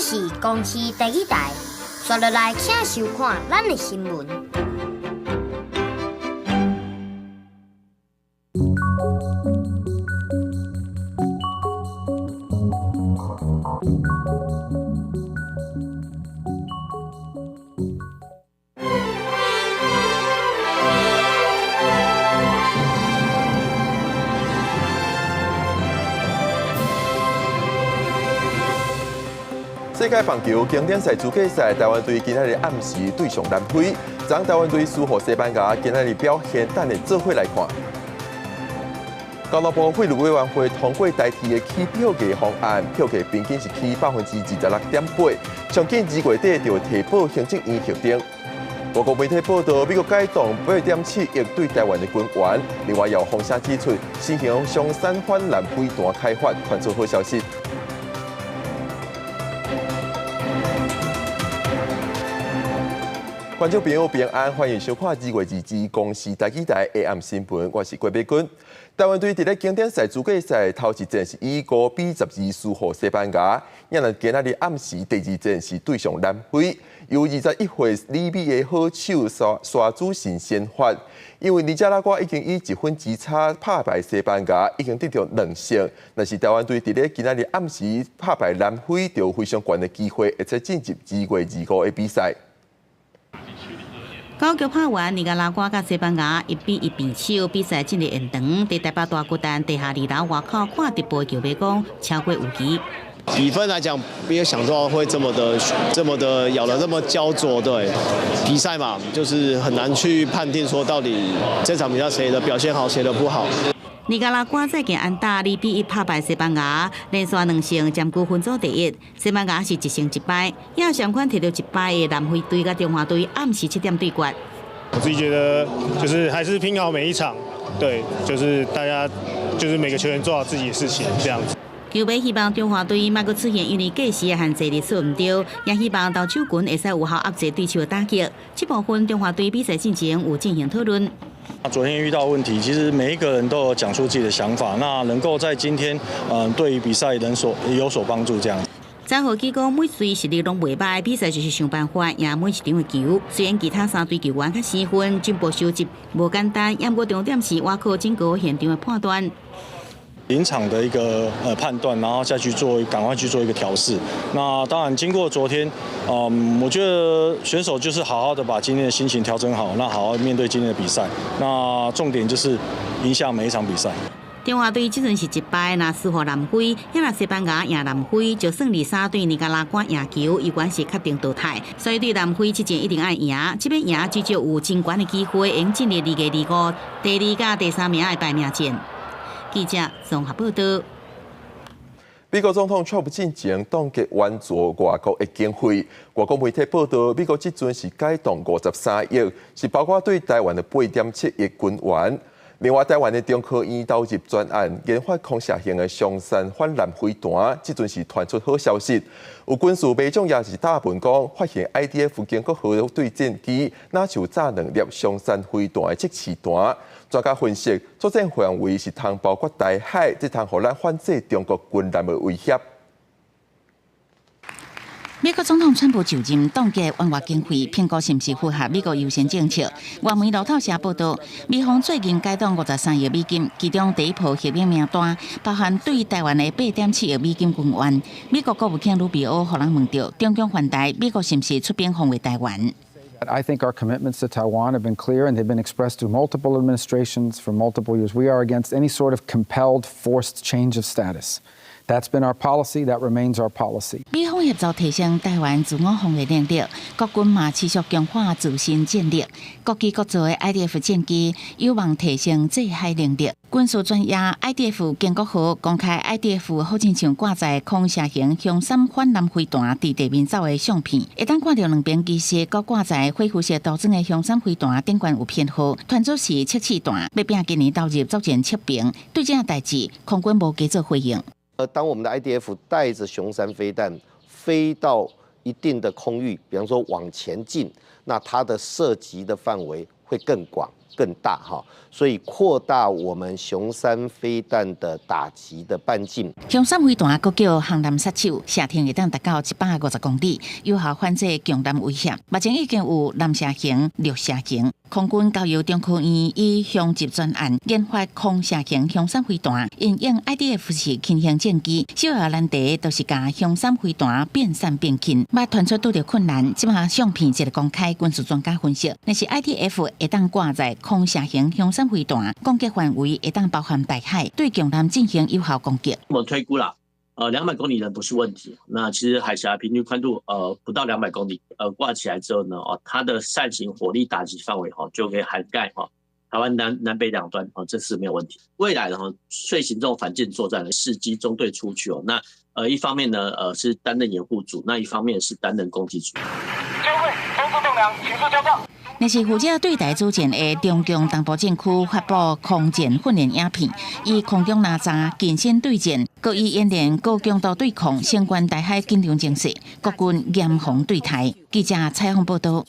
是公視台語台，紲落來請收看咱的新聞。世界棒球經典賽資格賽，台灣隊今仔日暗時對上南非。昨台灣隊輸予西班牙，今仔日表現等下做伙來看。交通部費率委員會通過台鐵的起票價方案，票價平均是起26.8%，上緊2月底就會提報行政院核定。外國媒體報道，美國解凍8.7億對台灣的軍援。另外，有風聲指出，新型雄三反艦飛彈開發，傳出好消息。觀眾朋友平安，歡迎收看2月2日公視台語台 AM 新聞，我是郭美君。台灣隊佇咧經典賽資格賽頭一戰是以5比12輸予西班牙，也若今仔日暗時第二戰是對上南非，由21歲旅美的好手沙主神先發。因為尼加拉瓜已經以1分之差拍敗西班牙，已經得著兩勝。若是台灣隊佇咧今仔日暗時拍敗南非，就有非常懸的機會，會使進入2月25的比賽。九局拍完，尼加拉瓜佮西班牙1比1平手，比賽進入延長。佇台北大巨蛋地下二樓外口看直播的球迷講，超過預期。比分來講，沒有想到會這麼的咬得這麼焦灼。對，比賽嘛，就是很難去判定說到底這場比賽誰的表現好，誰的不好。尼加拉瓜再見安打2比1拍敗西班牙，連續兩勝佔據分組第一。西班牙是1勝1敗，也相款摕著一敗的南非隊佮中華隊暗時7點對決。我自己覺得就是還是拼好每一場，對，就是大家就是每個球員做好自己的事情，這樣子。球迷希望中華隊莫閣出現因為計時的限制而出毋著，也希望投手群會使有效壓制對手的打擊。這部分中華隊比賽進前有進行討論。昨天遇到問題，其實每一個人都有講出自己的想法，那能夠在今天，對於比賽能所有所幫助，這樣。張和基講，每隊實力攏袂䆀，比賽就是想辦法贏每一場的球。雖然其他三隊球員較生分，進步收集無簡單，不過重點是倚靠整個現場的判斷。臨場的一個判斷，然後再去做，趕快去做一個調試。那當然經過昨天，我覺得選手就是好好的把今天的心情調整好，那好好面對今天的比賽。那重點就是贏下每一場比賽。中華隊這陣是一敗，若輸予南非，也若西班牙贏南非，就算二三對尼加拉瓜贏球，猶原是確定淘汰。所以對南非這戰一定愛贏，這擺贏至少有真懸的機會，會進入2月25第二佮第三名的排名戰。記者綜合報道。美國總統川普進前凍結援助外國的經費。外國媒體報道，美國這陣是解凍53億，是包括對台灣的8.7億軍援。另外，台灣的中科院投入專案研發空射型的雄三反艦飛彈，這陣是傳出好消息。有軍事媒體也是打文講，發現 IDF 經國號對戰機，若像炸兩粒雄三飛彈的測試彈。專家分析，作戰範圍是通包括台海，這通予咱反制中國軍艦的威脅。美國總統川普就任凍結援外經費，評估是毋是符合美國優先政策。外媒路透社報道，美方最近解凍53億美金，其中第一波核免名單包含對台灣的8.7億美金軍援。美國國務卿魯比歐予人問著，中共犯台，美國是毋是出兵防衛台灣？ I think our commitments to Taiwan have been clear and they've been expressed through multiple administrations for multiple years. We are against any sort of compelled, forced change of status. That's been our policy. That remains our policy. 美方協助提升台灣自我防衛能力，國軍嘛持續強化自身戰力。國機國造的 IDF 戰機有望提升制海能力。軍事專業 IDF 建國號公開 IDF 好親像掛載空射型雄三反艦飛彈佇地面走的相片，會當看著兩邊其實閣掛載恢復式塗裝的雄三飛彈頂懸有編號，傳出是測試彈，欲拼今年投入作戰測評。對這項代誌，空軍無加做回應。當我們的 IDF 帶着雄三飛彈飛到一定的空域，比方說往前進，那它的射擊的範圍會更廣。更大哈，所以擴大我們雄三飛彈的打擊的半徑。雄三飛彈閣叫航艦殺手，射程會當達到150公里，有效反制強艦威脅。目前已經有藍射型、綠射型。空軍交由中科院以雄集專案研發空射型雄三飛彈，因應 IDF 是輕型戰機，首要難題就是共雄三飛彈變散變輕，嘛傳出拄著困難。這馬相片一个公開，軍事專家分析，若是 IDF 會當掛載空射型雄三飛彈，攻擊範圍會當包含台海，對強艦進行有效攻擊。我們推估啦，200公里呢不是問題。那其實海峽平均寬度，不到200公里，掛起來之後呢，哦，它的扇形火力打擊範圍，哈，就可以涵蓋，哈，台灣南南北兩端，哦，這是沒有問題。未來呢，遂行這種反艦作戰的四機中隊出去哦，那，一方面呢，是擔任掩護組，那一方面是擔任攻擊組。若是負責對台主戰的中共東部戰區發布空戰訓練影片，以空中哪吒近身對戰，閣以演練高強度對抗，相關台海緊張情勢，國軍嚴防對台。記者採訪報道。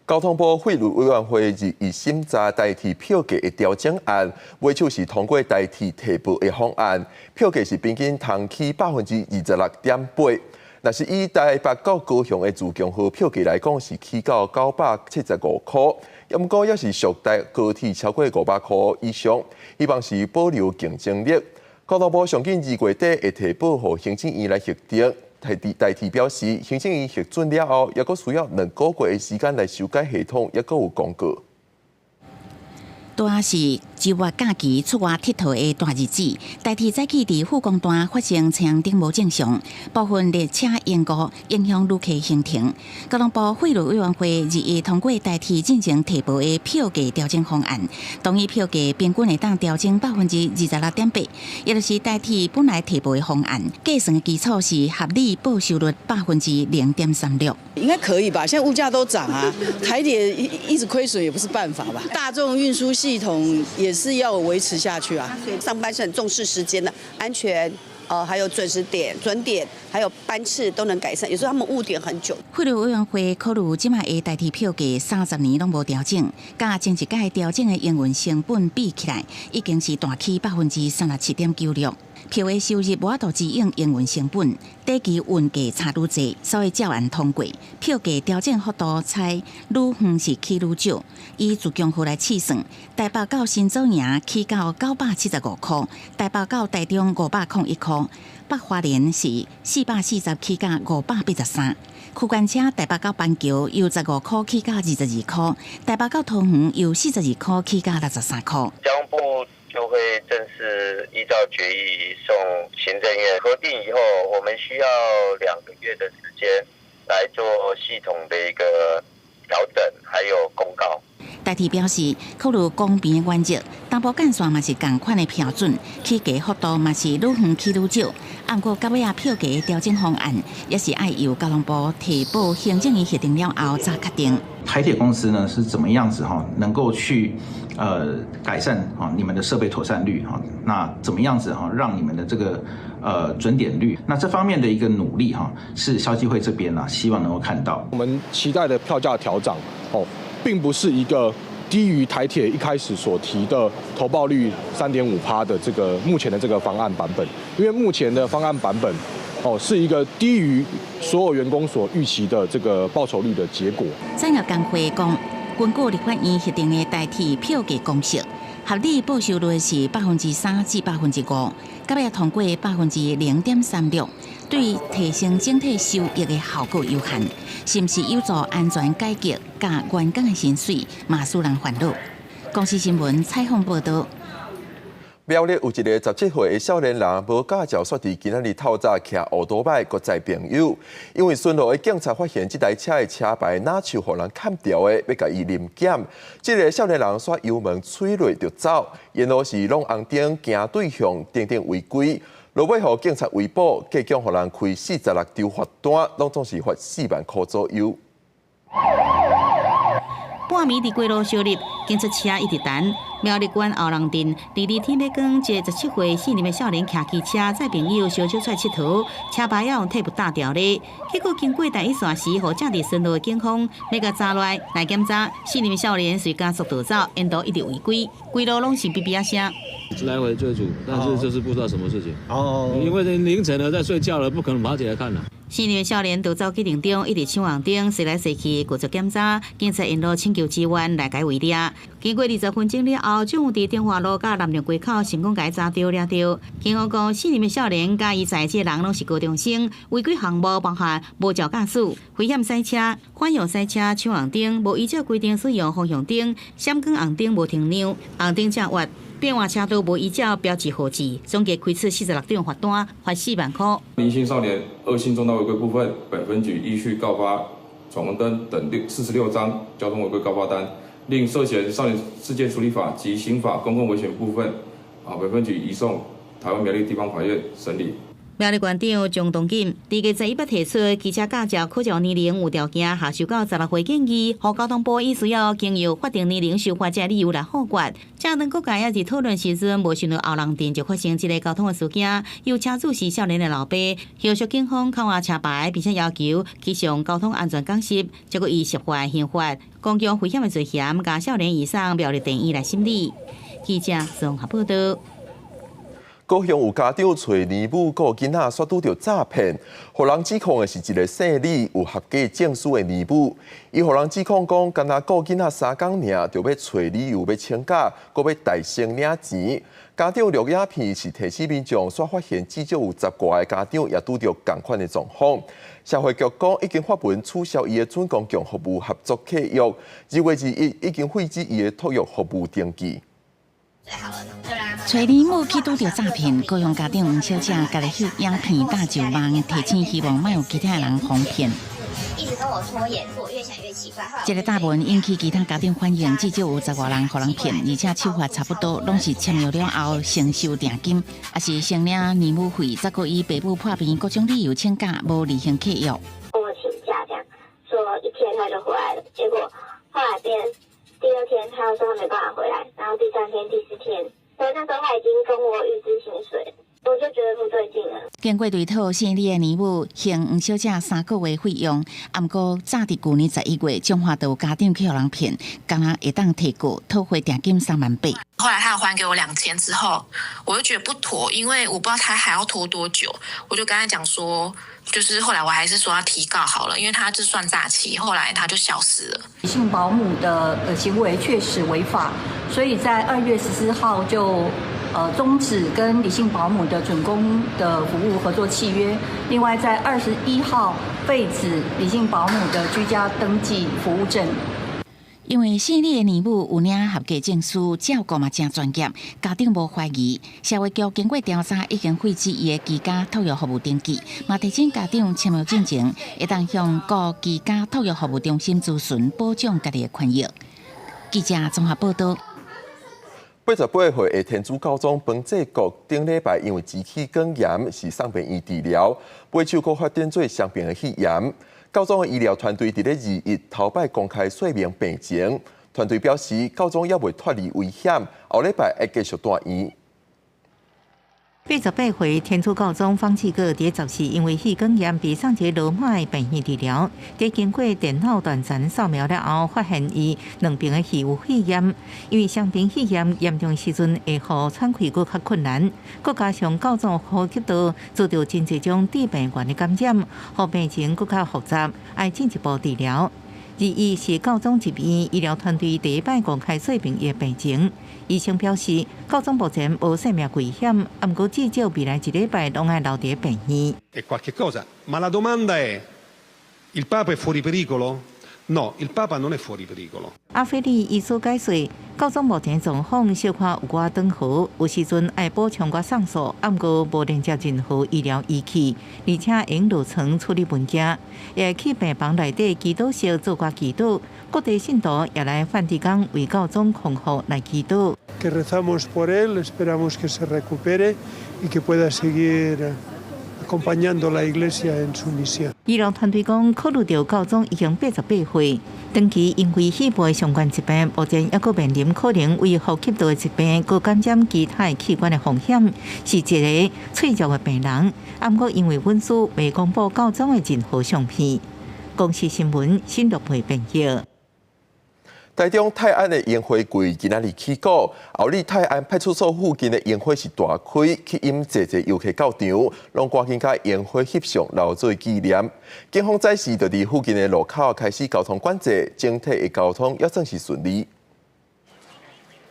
交通部費率委員會日一審查台鐵票價的調整案，尾手是通過台鐵提報的方案，票價是平均通起26.8%。若是以台北到高雄的自強號票價來講，是起到975塊，毋過猶是俗台高鐵超過500塊以上，希望是保留競爭力。交通部上緊2月底會提報予行政院來核定，台鐵表示，行政院核准了後，猶閣需要2個月的時間來修改系統，猶閣有公告。拄仔是週末假期出外𨑨迌的大日子，台鐵早起佇富岡段發生車頂無正常，部分列車延誤，影響旅客行程。交通部費率委員會日一通過台鐵進行提報的票價調整方案，同意票價平均會當調整26.8%，也就是台鐵本來提報的方案，計算的基礎是合理報酬率0.36%。應該可以吧？現在物價都漲啊，台鐵一直虧損也不是辦法吧？大眾運輸系統也是要維持下去啊。上班是很重視時間的安全，還有準時點、準點，還有班次都能改善。有時候他們誤點很久。費率委員會考慮這馬的台鐵票價30年攏無調整，佮前一屆調整的營運成本比起來，已經是大起37.96%。票的收入無法度支應營運成本，短期運價差愈濟，所以照案通過。票價調整幅度猜愈遠是起愈少。以自強號來試算，台北到新左營起到975塊，台北到台中501塊，北花蓮是440起到583。區間車台北到板橋由15塊起到22塊，台北到桃園由42塊起到63塊。交通部就會正式依照決議送行政院核定以後，我們需要2個月的時間來做系統的一個調整，還有公告。台鐵表示，考慮公平的原則，東部幹線嘛是仝款的標準，起價幅度嘛是愈遠起愈少。毋過，到尾仔票價調整方案，也是愛由交通部提報行政院核定了後才確定。台鐵公司呢是怎麼樣子哈，能夠去改善啊你們的設備妥善率哈？那怎麼樣子哈，讓你們的這個準點率？那這方面的一個努力哈，是消基會這邊呢希望能夠看到。我們期待的票價調漲哦，並不是一個低於台鐵一開始所提的投報率3.5趴的這個目前的這個方案版本，因為目前的方案版本哦是一個低於所有員工所預期的這個報酬率的結果。產業工會講，根據立法院核定的台鐵票價公式，合理報酬率是3%至5%，到尾通過0.36%，對提升整體收益的效果有限，是毋是有助安全改革佮員工的薪水，嘛使人煩惱。公視新聞採訪報道。苗栗有一个17歲的少年人，無駕照，煞佇今仔日透早騎歐多擺閣載朋友，因為巡邏的警察發現這台車的車牌若像予人砍掉的，欲共伊臨檢。這个少年人煞油門催落就走，沿路是攏紅燈行對向，等等違規，落尾予警察圍捕，計共予人開46張罰單，攏總是罰4萬箍左右。半暝佇街路相入，警察車一直等。苗栗縣後龍鎮，二二天欲光，一個17歲姓林的少年騎機車載朋友相約出來𨑨迌，車牌猶予替補貼牢咧。結果經過第一線時，予正佇巡邏的警方欲共查落來來檢查，姓林的少年隨加速逃走，沿途一直違規，規路攏是嗶嗶仔聲。來回追逐，但是就是不知道什麼事情。哦，因為凌晨了，在睡覺了，不可能爬起來看了。姓林的少年逃走過程中，一直搶紅燈，踅來踅去，拒絕檢查，警察沿路請求支援來共圍掠。經過20分鐘了後，終於佇中華路佮南龍街口成功共查著掠著。警方講，姓林的少年佮伊載這个人攏是高中生，違規項目包含無照駕駛、危險賽車、反向賽車、搶紅燈、無依照規定使用方向燈、閃光紅燈無停讓、紅燈正越。變換車道無依照標誌號誌，總計開出46張罰單，罰4萬箍。林姓少年惡性重大違規部分，本分局依序告發闖紅燈等46張交通違規告發單，另涉嫌少年事件處理法及刑法公共危險部分，本分局移送台灣苗栗地方法院審理。苗栗縣長張東錦佇個11捌提出機車駕照考照年齡有條件下修到16歲建議，予交通部以需要經由法定年齡修法這理由來否決。正當各界猶佇討論時陣，無想到後龍鎮就發生這個交通的事件，有車主是少年的老爸，後續警方扣押車牌，並且要求去上交通安全講習，結果伊涉犯刑法公共危險的罪嫌，共少年移送苗栗地院來審理。記者綜合報道。高雄有家長揣奶母顧囡仔，煞拄著詐騙，予人指控的是一个姓李有合格證書的奶母。伊予人指控講，干焦顧囡仔3工爾，就欲揣理由欲請假，閣欲代先領錢。家長錄影片是提醒民眾，煞發現至少有10外个家長也拄著仝款的狀況。社會局講已經發文取消伊的準公共服務合作契約，2月21已經廢止伊的托育服務登記。揣奶母去拄著詐騙，高雄家長黃小姐家己翕影片貼上網，提醒希望莫有其他人予騙。一直跟我拖延，我越想越奇怪。這个貼文引起其他家長反應，至少有10外人予人騙，而且手法差不多，攏是簽約了後先收訂金，抑是先領奶母費，再閣以爸母破病各種理由請假，無履行契約。跟我請假，這樣說一天他就回來了，結果後來變第二天他又說他沒辦法回來，然後第三天、第四天，所以那時候他已經跟我預支薪水，我就覺得不對勁了。經過追討，姓李的奶母還黃小姐3個月費用，毋過早佇舊年11月，彰化就有家長去予人騙，敢若會當提告討回訂金3萬8。後來他有還給我2000之後，我就覺得不妥，因為我不知道他還要拖多久，我就跟他講說，就是後來我還是說要提告好了，因為他是算詐欺，後來他就消失了。姓保姆的行為確實違法，所以在2月14號就終止跟李姓保姆的準公的服務合作契約。另外，在21號廢止李姓保姆的居家登記服務證。因為姓李的奶母有領合格證書，照顧嘛誠專業，家長無懷疑。社會局經過調查，已經廢止伊的居家托育服務登記，嘛提醒家長簽約進前，會當向各居家托育服務中心諮詢，保障家己的權益。記者綜合報道。88歲的天主教宗方濟各頂禮拜因為支氣管炎是送病院治療，尾手閣發展做雙邊的肺炎。教宗的醫療團隊佇咧21頭擺公開說明病情，團隊表示教宗猶未脫離危險，後禮拜會繼續住院。88歲天主教宗方濟各佇14因為氣管炎被送佇羅馬的病院治療，佇經過電腦斷層掃描了後，發現伊兩邊的肺有肺炎。因為雙邊肺炎嚴重時陣會予喘氣閣較困難，閣加上教宗呼吸道遭著真濟種致病原的感染，予病情閣較複雜，愛進一步治療。21是教宗入院，醫療團隊第一擺公開說明伊的病情。醫生表示，教宗目前無生命危險，毋過至少未來一禮拜攏愛留佇病院。 È qualche cosa, ma la domanda è: il Papa è fuori pericolo? No, il Papa non è fuori pericolo. 阿菲利醫師解釋，教宗目前狀況小可有寡轉好，有時陣愛補充寡酸素，毋過無連接任何醫療儀器，而且會落床處理物件，也會去病房內底祈禱室做寡祈禱。各地信徒也來梵蒂岡為教宗康復來祈禱。 Que rezamos por él, esperamos que se recupere y que pueda seguir Acompañando a la Iglesia en su misión. 醫療團隊講，考慮到教宗已經88歲，長期因為肺部相關疾病，目前猶閣面臨可能為呼吸道疾病，閣感染其他器官的風險，是一个脆弱的病人。毋過因為隱私，未公布教宗的任何相片。公視新聞新樂培編譯。台中泰安的櫻花季今仔日起鼓，后里泰安派出所附近的櫻花是大開，吸引濟濟遊客到場，攏趕緊共櫻花翕相留做紀念。警方早時就佇附近的路口開始交通管制，整體的交通也算是順利。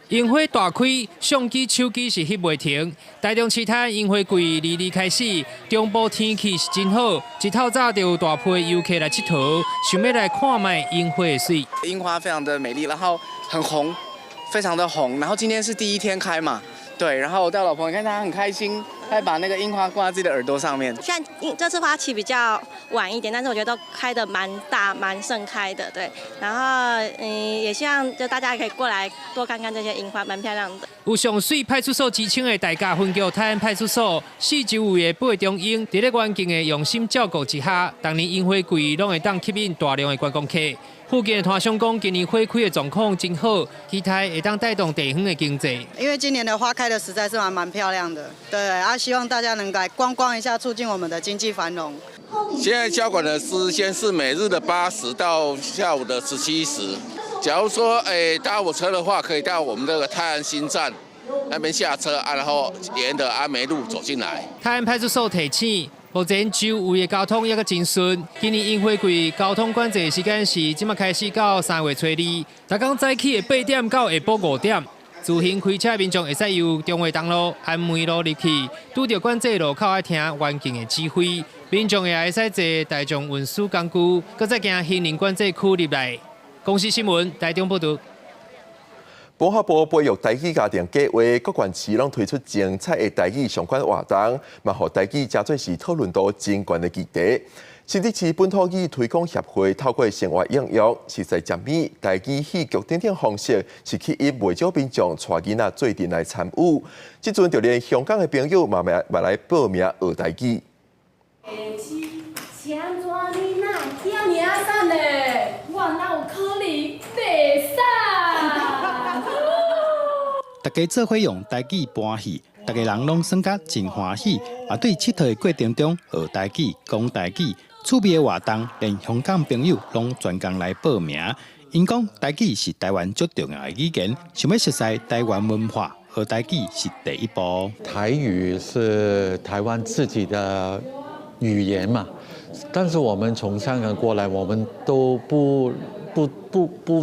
櫻花大開，相機手機是翕袂停。台中市泰安櫻花季二二開始，中部天氣是真好，一透早就有大批遊客來𨑨迌，想欲來看覓櫻花的媠。櫻花非常的美麗，然後很紅，非常的紅。然後今天是第一天開嘛，對。然後我帶我老婆，你看她很開心，她把那個櫻花掛在自己的耳朵上面。雖然這次花期比較晚一點，但是我覺得都開得蠻大、蠻盛開的，對。然後也希望就大家可以過來多看看這些櫻花，蠻漂亮的。有上媠派出所之稱的大甲分局泰安派出所，四周圍的八中櫻，佇咧環境的用心照顧之下，逐年櫻花季攏會當吸引大量的觀光客。附近的攤商講，今年花開的狀況真好，期待會當帶動地方的經濟。因為今年的花開得實在是蠻漂亮的，對啊，希望大家能來觀光一下，促進我們的經濟繁榮。現在交管的時間是每日的8時到下午的17時。假如說搭火車的話，可以到我們這個泰安新站那邊下車啊，然後沿着安梅路走進來。泰安派出所提醒，目前周圍的交通猶閣真順。今年櫻花季交通管制時間是這馬開始到3月初2，逐工早起的8點到下晡5點。自行開車民眾會使由中華東路、安梅路入去，拄著管制路口愛聽員警的指揮。民眾也會使坐大眾運輸工具，閣再經行人管制區入來。公視新聞台中報導。文化部培育台語家庭計劃，各縣市攏推出精彩的台語相關活動，嘛予台語誠做是討論度真懸的議題。新竹市本土語推廣協會透過生活應用，實際講明台語戲劇等等方式，是吸引袂少民眾帶囡仔做陣來參與。這陣就連香港的朋友嘛嘛來報名學台語。是按怎你哪會遮爾仔瘦咧？我哪有可能袂瘦？大家做伙用台語搬戲，逐家人攏耍甲真歡喜，嘛對𨑨迌的過程中學台語、講台語，趣味的活動，連香港朋友攏專工來報名。𪜶講台語是台灣最重要的語言，想欲熟似台灣文化，學台語是第一步。台語是台灣自己的語言嘛，但是我們從香港過來，我們都不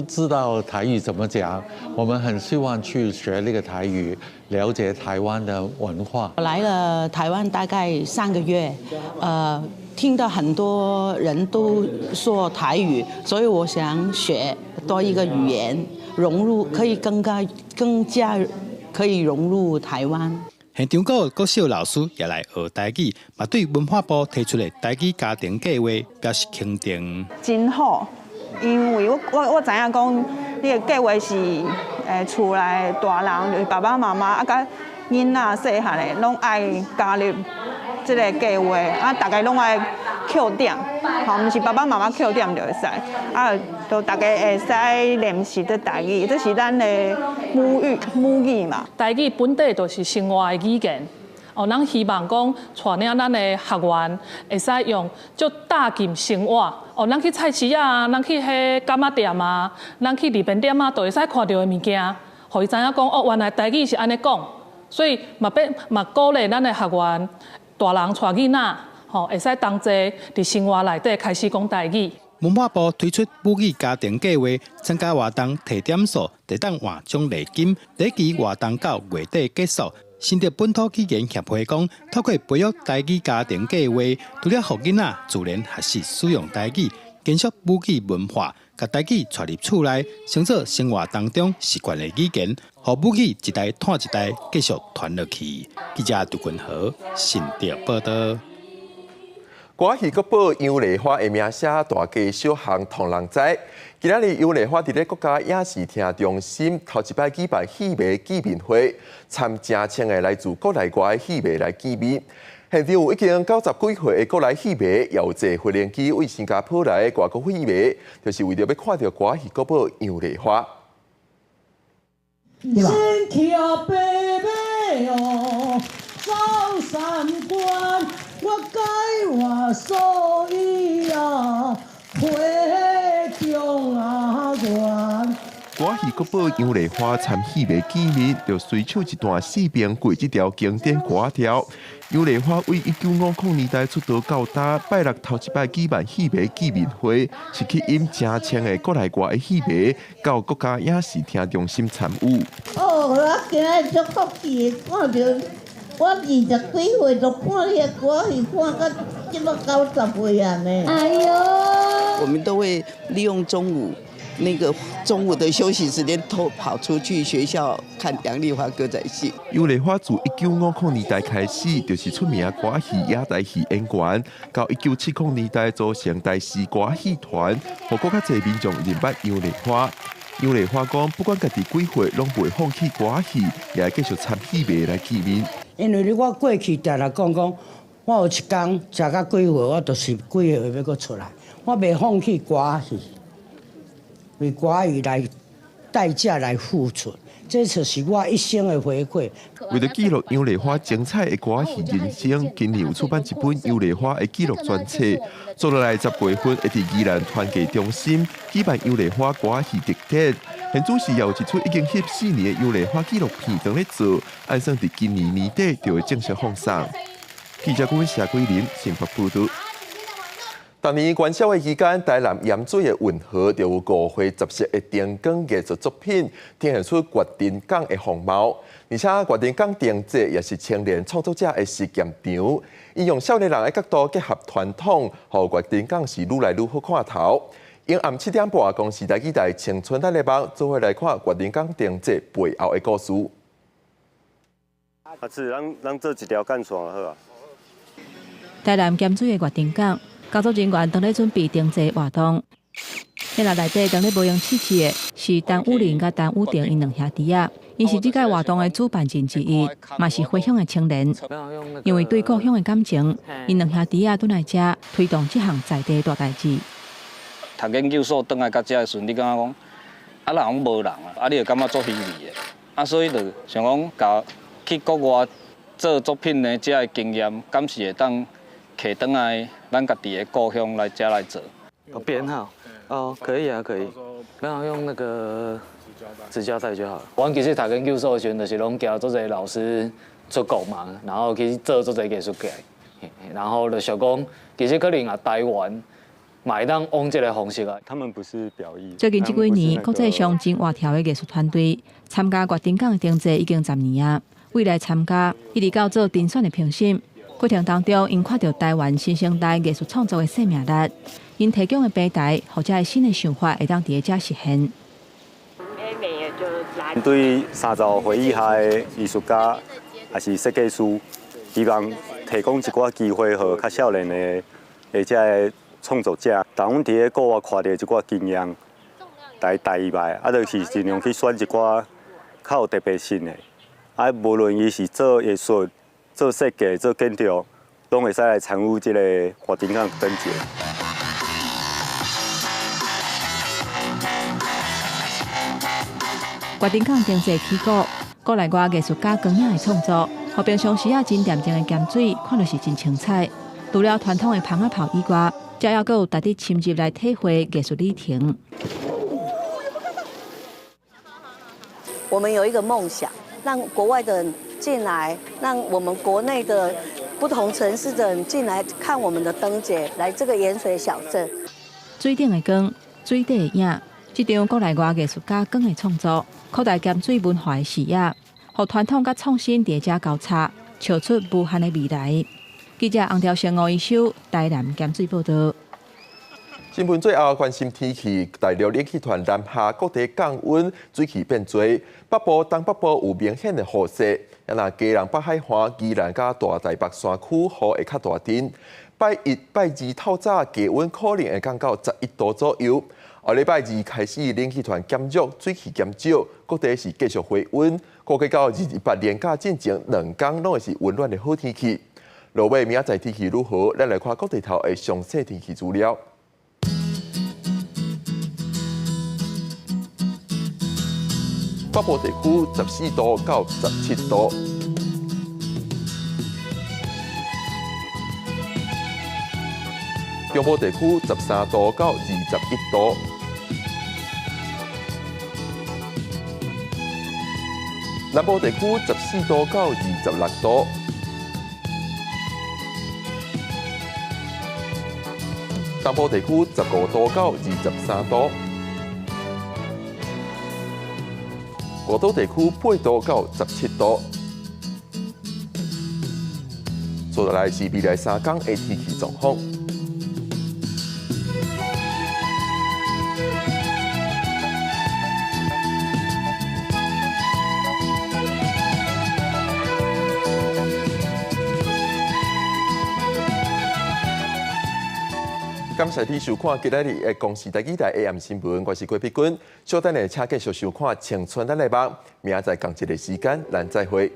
知道台語怎麼講，我們很希望去學那個台語，了解台灣的文化。我來了台灣大概3個月，聽到很多人都說台語，所以我想學多一個語言，融入可以更加可以融入台灣。現場閣有國小老師也來學台語，嘛對文化部提出的台語家庭計劃表示肯定。真好，因為我知影講，你的計劃是厝內大人，就是爸爸媽媽啊，佮囡仔細漢的，攏愛加入這个計劃，啊，逐家攏愛扣點，吼，毋是爸爸媽媽扣點就會使，啊，就逐家會使練習這台語，這是咱的母語嘛。台語本底就是生活的語言，哦，咱希望講帶領咱的學員會使用足貼近生活，哦，咱去菜市仔，咱去彼柑仔店啊，咱去利便店啊，都會使看著的物件，予伊知影講，哦，原來台語是按呢講，所以嘛變嘛鼓勵咱的學員，大人帶囡仔，吼，會使同齊佇生活內底開始講台語。文化部推出母語家庭計劃，參加活動提點數，會當換獎勵金。第一期活動到月底結束。新竹本土語言協會講，透過培育台語家庭計劃，除了予囡仔自然學習使用台語，延續母語文化，共台語帶入厝內，成做生活當中習慣的語言，予母語一代傳一代繼續傳落去。記者杜君豪新竹報導。歌仔戲國寶楊麗花的名聲大街小巷通人知。今仔日楊麗花佇咧國家影視聽中心頭一擺舉辦戲迷見面會，參成千个來自國內外的戲迷來見面。現場有已經90幾歲的國內戲迷，也有坐飛行機為新加坡來的外國戲迷，就是為著欲看著歌仔戲國寶楊麗花。先騎白馬哦，走三關，我改換素衣啊，回中啊原。歌仔戲國寶楊麗花參戲迷見面，就隨唱一段四平粿這條經典歌調。楊麗花為1950年代出道到今，拜六頭一擺舉辦戲迷見面會，是吸引成千个國內外的戲迷到國家影視聽中心參與。哦，我今仔足福氣的，看著我20幾歲就看彼個歌戲，看到這馬90歲啊呢。哎喲！我們都會利用中午。那個中午的休息時間，偷跑出去學校看楊麗花歌仔戲。楊麗花自1950年代開始，就是出名歌仔戲、野台戲演員，到1970年代組成台視歌仔戲團，予閣較濟民眾認捌楊麗花。楊麗花講，不管家己幾歲，攏袂放棄歌仔戲，也會繼續參戲迷來見面。因為我過去定定講講，我有一工食到幾歲，我就是幾歲欲閣出來，我袂放棄歌仔戲。為歌仔來代價來付出，這就是我一生的回饋。為著記錄楊麗花精彩的歌仔戲人生，今年有出版一本楊麗花的紀錄專冊。接落來10月份會佇宜蘭團藝中心舉辦楊麗花歌仔戲特展。現主時也有一齣已經翕4年的楊麗花紀錄片正咧做，按算佇今年年底就會正式放送。記者顧問謝桂林新北報導。逐年元宵的期間，台南鹽水的運河就有5花10色的燈光藝術作品，呈現出月津港的風貌。而且月津港燈節也是青年創作者的實驗場，𪜶用少年人的角度結合傳統，予月津港是愈來愈好看頭。晚暗7點半，公視台語台青春咱的夢，做伙來看月津港燈節背後的故事。啊，是，咱做一條幹線好啊。台南鹹水的月津港。工作人員當咧準備燈節活動，彼內內底當咧無閒試試的是陳武林佮陳武定𪜶兩兄弟仔，𪜶是這屆活動的主辦人之一，嘛是回鄉的青年。因為對故鄉的感情，𪜶兩兄弟仔轉來遮推動這項在地大代誌。讀研究所轉來到遮的時陣，你感覺講啊，人攏無人啊，啊，你就感覺足虛偽的，啊，所以就想講，共去國外做作品的遮的經驗，敢是會當摕轉來咱家己的故鄉來遮來做。哦，編號哦，可以啊，可以，沒有用那個紙膠帶就好了。阮其實讀研究所的時陣，就是攏交足濟老師出國嘛，然後去做足濟藝術家，然後就想講，其實可能啊台灣嘛會當往這個方式啊。他們不是表意。最近這幾年，國際上真活跳的藝術團隊參加月津港的燈節已經10年啊，未來參加一直到做甄選的評審。過程當中，𪜶看著台灣新生代藝術創作的生命力，𪜶提供的平台，予遮新的想法會當佇遮實現。對35歲以下的藝術家，抑是設計師，希望提供一寡機會，予較少年的的這个創作者，但阮佇咧國外看著一寡經驗，來帶入來，啊，就是盡量去選一寡較有特別性的，啊，無論伊是做藝術、做設計、做建築，攏會使來參與這個月津港燈節。月津港燈節起鼓，國內外藝術家光影的創作，予平常時仔真恬靜的鹹水，看著是真精彩。除了傳統的蜂仔炮以外，遮猶閣有值得深入來體會藝術旅程。我們有一個夢想，讓國外的人進來，讓我們國內的不同城市的人進來看我們的燈節，來這個鹽水小鎮。水頂的光，水底的影，這場國內外藝術家光的創作，擴大鹹水文化的視野，予傳統佮創新佇遮交叉，笑出無限的未來。記者洪兆成、吳一修，台南鹹水報道。新聞最後關心天氣，大陸冷氣團南下，各地降溫，水汽變濟，北部、東北部有明顯的雨勢。啊，若基隆北海岸、宜蘭佮大台北山區雨會較大陣。拜一、拜二透早低溫可能會降到11度左右。後禮拜二開始冷氣團減弱，水汽減少，各地是繼續回溫。估計到28連假進前2天攏會是溫暖的好天氣。落尾明仔載天氣如何？咱來看各地頭的詳細天氣資料。北部地區14度到17度，中部地區13度到21度，南部地區14度到26度，東部地區15度到23度。外島地區8度到17度。接落來是未來3天的天氣狀況。感謝你收看今仔日的公視台語台 AM 新聞，我是郭碧君。稍等下，請繼續收看《青春咱的夢》，明仔載仝一个時間，咱再會。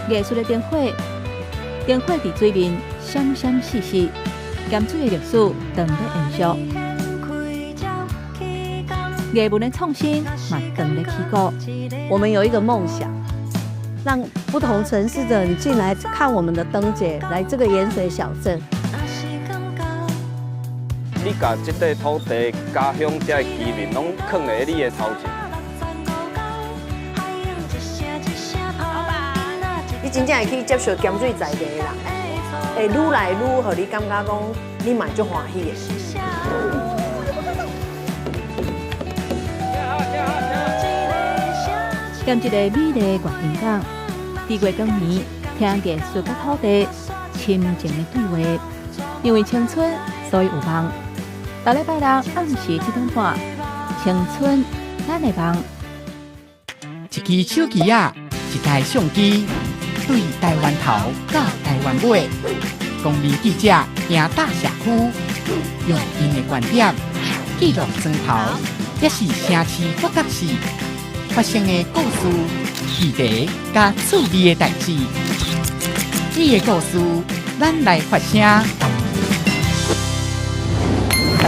藝術的燈火，燈火佇水面閃閃爍爍，鹹水的歷史當咧延續。藝文的創新嘛當咧起鼓。我們有一個夢想，讓不同城市的人進來看我們的燈節，來這個鹽水小鎮。你共這塊土地、家鄉這个居民攏囥佇你的頭前。你真正會去接受鹹水在地的人，會愈來愈予你感覺講，你嘛足歡喜的。踮這個美麗的月燈港，佇月光暝聽藝術佮土地深情的對話，因為青春，所以有夢。逐禮拜六暗時7點半，青春咱的夢。一支手機仔，一台相機，對台灣頭到台灣尾，公民記者行踏社區，用𪜶的觀點記錄磚頭，抑是城市各角市發生的故事、議題佮趣味的代誌。你的故事，咱來發聲。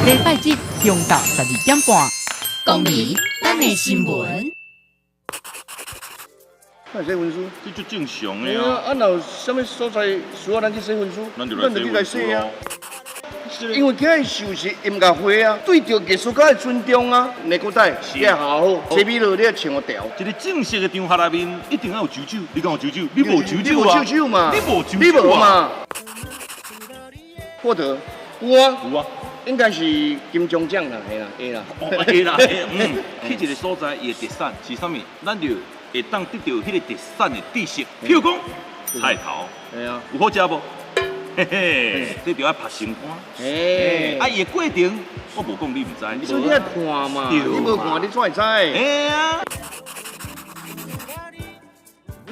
禮拜日中晝12點半，公民咱的新聞。那洗文書？這足正常的啊。啊，若有啥物所在需要咱去洗文書，咱就去來洗啊。因為今日就是音樂會啊，對著藝術家的尊重啊。內古代是啊，好好，洗米樂你愛唱個調。一個正式的場合內面，一定要有酒酒。你講有酒酒，你無酒酒啊？你無酒酒嘛？你無酒你無酒啊？嘛？獲得有啊，有啊。應該是金鐘獎啦，會啦，會啦。哦，會啦，會嗯，去一個所在，伊的特產是啥物？咱就會當得著彼個特產的知識。譬如講，菜頭，會啊，有好食無？嘿嘿，這就愛拍心肝。嘿，啊，伊的過程，我無講你毋知。所以你愛看嘛，你無看你怎會知？嘿啊。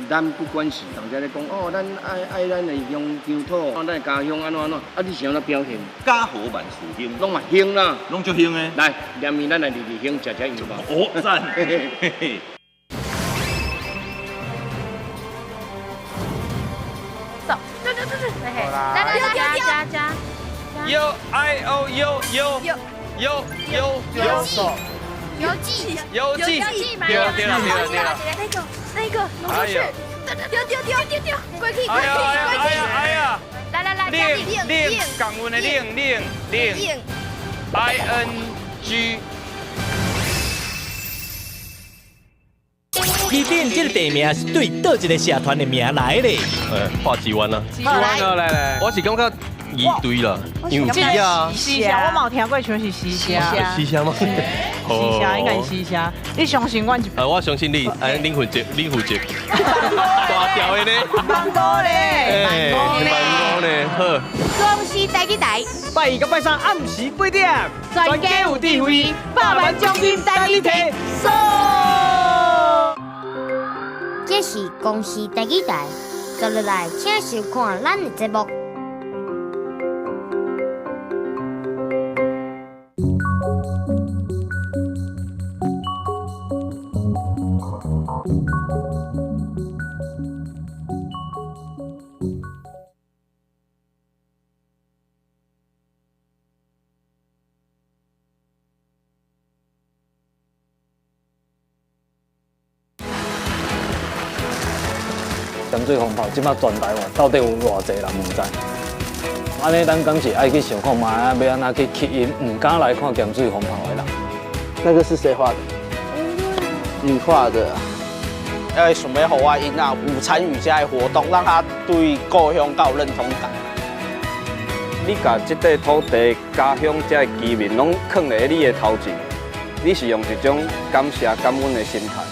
咱不管是人家咧講哦，咱愛愛咱的鄉鄉土，咱的家鄉按怎按怎，啊，你是按怎表現？家和萬事興，攏嘛興啦，攏足興的。來，連麵咱來日日興，食食油吧。哦，讚。嘿嘿。走，對對對對，來來來，加加加。 U I O U U U U U 郵寄，郵寄，對了對了對了對了。那個那個，弄過去，丟丟丟丟丟，過去過去過去。哎呀！來來來，令令，港文的令令令，I N G。基本這个地名是對佗一个社團的名來的？畫幾彎啊？來來來，我是感覺魚對啦，因為魚啊。西社我嘛有聽過，像是西社。西社嗎？西社應該是西社，你相信我？我相信你，哎，你負責，你負責。大條的呢？芒果咧，芒果咧，好。公視台語台，拜二佮拜三暗時8點，全家有智慧，百萬獎金等你提。這是公視台語台，接落來請收看咱的節目。鹹水風炮，這擺全台灣到底有偌濟人毋知？按呢，咱敢是愛去想看覓啊，欲按怎去吸引毋敢來看鹹水風炮的人？那個是誰畫的？你畫的。因為想欲予我囡仔有參與這个活動，讓他對故鄉較有認同感。你共這塊土地、家鄉這个居民攏囥佇你的頭前，你是用一種感謝、感恩的心態。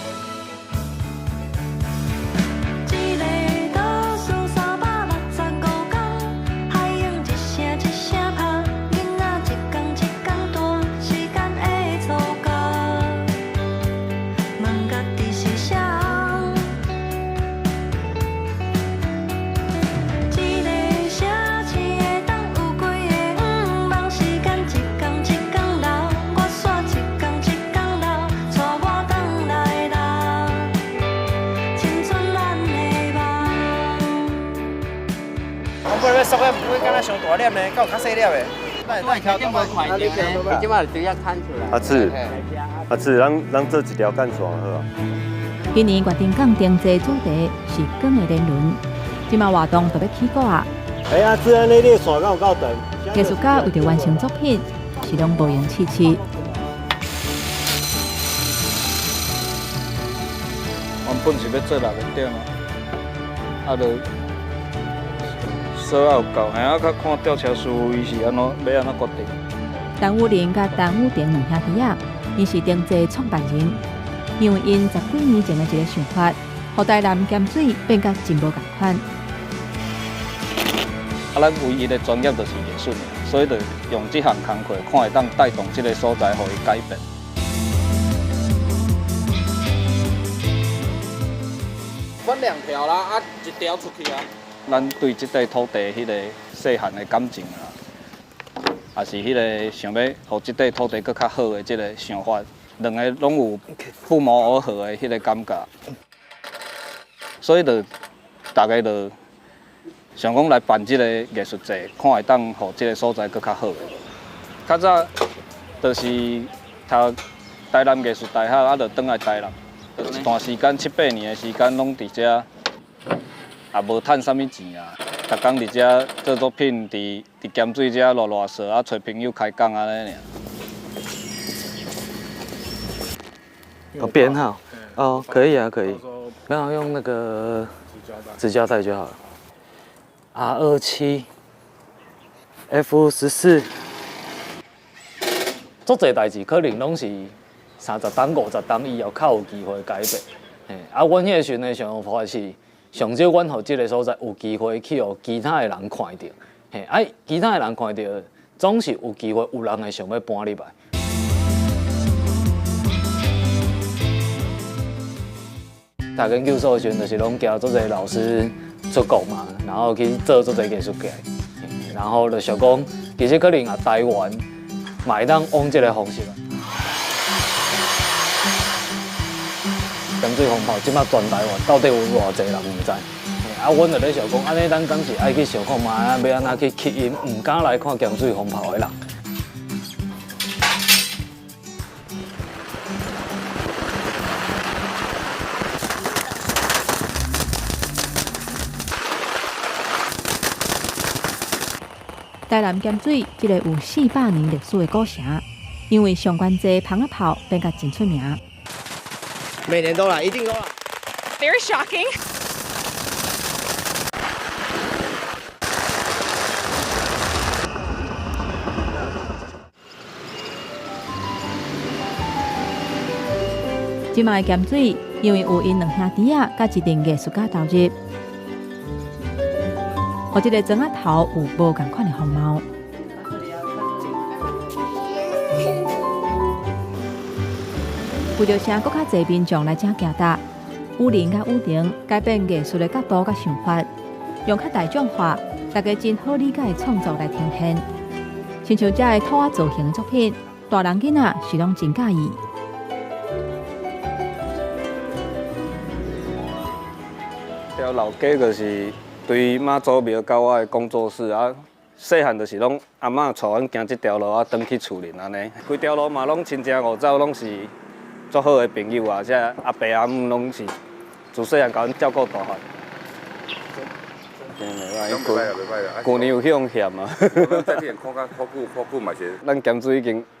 缩的唔会敢若伤大粒呢，敢有较细粒的。你这摆就直接牵出来。阿志，阿志，咱做一條幹線好啊。今年月燈港燈節主題是光的年輪，這擺活動就欲起鼓啊！哎，阿志，按呢你的線敢有夠長？藝術家為著完成作品，是攏無閒試試。原本是欲做6个點啊，啊就。锁仔有夠，嘿啊，較看吊車師傅伊是按怎欲按怎決定。陳武林佮陳武亭兩兄弟仔，𪜶是燈節創辦人，因為𪜶10幾年前的一个想法，予台南鹹水變甲真無仝款。啊，咱唯一的專業就是藝術，所以就用這項工課，看會當帶動這个所在，予伊改變。分兩條啦，啊，一條出去啊。咱對這塊土地彼个細漢的感情啊，也是彼个想欲予這塊土地閣較好的這个想法，兩个攏有不謀而合的彼个感覺，所以就大家就想講來辦這个藝術節，看會當予這个所在閣較好。較早就是讀台南藝術大學，啊，就轉來台南，一段時間7、8年的時間攏佇遮。也無趁啥物錢啊！逐工佇遮做作品，佇鹹水遮賴賴踅，啊，揣朋友開講按呢爾。哦，編號哦，可以啊，可以。沒有用那個紙膠帶就好了。R27 F14。足濟代誌可能攏是30冬、50冬以後較有機會改變。嘿，啊，阮彼个時陣的想法是。上少，阮予這个所在有機會去予其他的人看著，嘿，啊，其他的人看著，總是有機會有人會想欲搬入來。讀研究所的時陣，就是攏交足濟老師出國嘛，然後去做足濟藝術家，然後就想講，其實可能啊，台灣嘛會當往這个方式。鹹水風炮，這擺全台灣到底有偌濟人毋知？啊，阮就咧想講，按呢咱敢是愛去想看覓啊，欲按怎去吸引毋敢來看鹹水風炮的人？台南鹹水這个有400年歷史的古城，因為上懸濟蜂仔炮變甲真出名。每年都來，一定都來。Very shocking. 這擺鹹水，因為有𪜶兩兄弟仔佮一陣藝術家投入，予這个庄仔頭有無仝款的風貌。為著請閣較濟民眾來遮行踏，武林佮武婷改變藝術的角度佮想法，用較大眾化、大家真好理解的創作來呈現。親像這个兔仔造型的作品，大人囡仔是攏真佮意。條老街就是對媽祖廟到我的工作室啊，細漢就是攏阿嬤帶阮行這條路啊，轉去厝裡按呢。規條路嘛攏親情五走，攏是足好的朋友啊，這阿伯阿姆攏是自細漢共阮照顧大漢。舊年有去予嫌啊。咱鹹水已經。